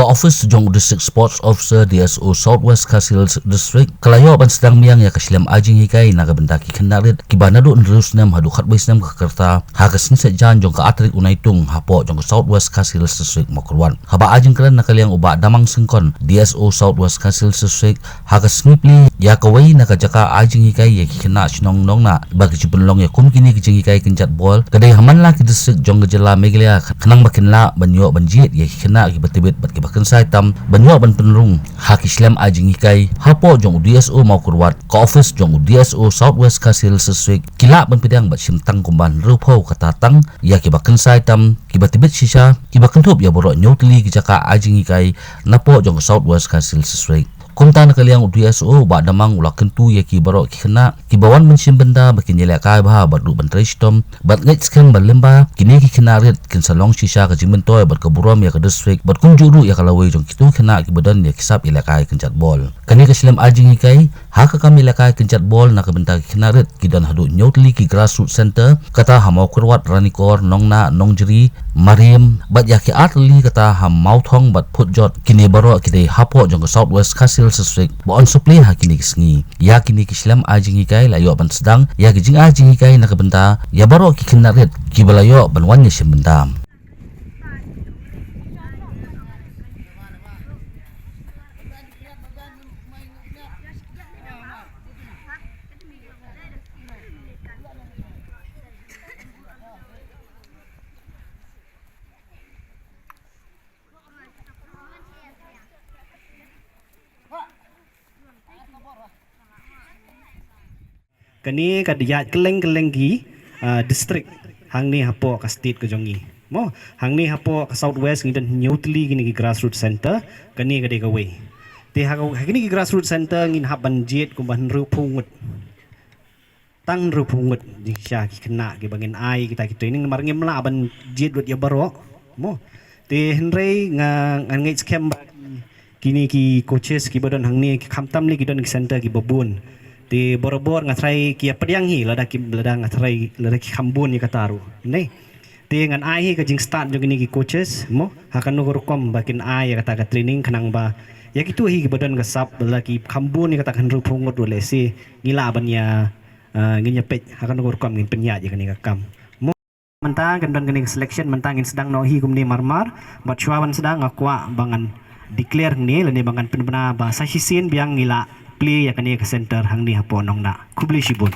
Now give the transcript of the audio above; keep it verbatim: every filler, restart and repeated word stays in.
Ka office jong u District Sports Officer, D S O, South West Khasi Hills District, ka la ïoh ban sdang biang ïa ka shlem ai jinghikai na ka bynta ki khynnah rit kiba naduh hynriew snem haduh khatwei snem ka rta, ha ka sngi Saitjaiñ jong ka artarik u Naitung, hapoh jong ka South West Khasi Hills District, Mawkyrwat. Haba ai jingkren na ka liang u Bah Damang Syngkon, D S O, South West Khasi Hills District, ha ka sngi plie ïa kawei na ka jaka ai jinghikai ïa ki khynnah shnong Nongnah ba ki ju pynlong ïa kum kine ki jinghikai kynjat bol, ka dei ha man la ki district jong ka jylla Meghalaya, khnang ba kin lah ban ïoh ban jied ïa ki khynnah kiba tbit bad kiba kynsai tam ban ïoh ban pynrung ha ki shlem ai jinghikai. Hapoh jong u D S O Mawkyrwat, ka office jong u D S O South West Khasi Hills District, ki lah ban pdiang bad shim tang kumba hynriewphew kata tang ïa kiba kynsai tam, kiba tbit shisha, kiba kynthup ïa baroh hynñiew tylli ki jaka ai jinghikai napoh jong ka South West Khasi Hills District. Kumta na ka liang u D S O u Bah Damang u la kyntu ïa ki baroh ki khynnah kiba wan ban shim bynta ba kin ïalehkai bha bad ruh ban trei shitom bad ngeit skhem ba lyngba kine ki khynnah rit kin sa long shisha ka jingmyntoi bad ka burom ïa ka district bad kumjuh ruh ïa ka lawei jong kito ki khynnah kiba don ïa ki sap ïalehkai kynjat bol. Kane ka shlem ai jinghikai ha ka kam ïalehkai kynjat bol na ka bynta ki khynnah rit ki don haduh hynñiew tylli ki grassroots center, kata ha Mawkyrwat, Ranikor, Nongnah, Nongjri, Mariem, bad ïa ki ar tylli kata ha Mawthong bad Phutjot, kine baroh ki dei hapoh jong ka South West Khasi Hills District ba yn sa plie ha kine ki sngi. Ïa kine ki shlem ai jinghikai la ïoh ban sdang ïa ki jingai jinghikai na ka bynta ïa baroh ki khynnah rit kiba la ïoh ban wan ïashim bynta. Kane ka dei ïa kylleng kylleng ki, ah, district hangne hapoh ka state ka jong ngi. Mo, hangne hapoh ka South West ngi don hynñiew tylli kine ki grassroots center, kane ka dei kawei. Te ha ka, ha kine ki grassroots center ngin hap ban jied kumba hynriewphew ngut. Tang hynriewphew ngut jingshisha ki khynnah kiba ngin ai kita ki training namar ngim lah ban jied lut ïa baroh. Mo. Te hynrei nga, ngan ngeit skhem ba kine ki coaches kiba don hangne ki khamtam lei ki don ki center kiba bun. Te barabor nga tharai ki ïa pdiang hi lada ki, lada nga tharai lada ki kham bun ïa kata ruh. Ne. Te ngan ai hi ka jingstad jong kine ki coaches mo ha kano ka rukom ba kin ai ïa kata ka training khnang ba ïa kito hi kiba don ka sap lada ki kham bun ïa kata ka hynriewphew ngut ruh lehse ngi lah ban ïa, ah, ngin ïa peit ha kano ka rukom ngin pynïaid ïa kane ka kam. Mo mynta kan don kane ka selection mynta ngin sdang noh hi kumne marmar bad shuwa ban sdang nga kwah ba ngan declare hangne lane ba ngan pynbna ba sa shisien biang ngi la plie ïa kane ka center hangne hapoh Nongnah. Khublei shibun.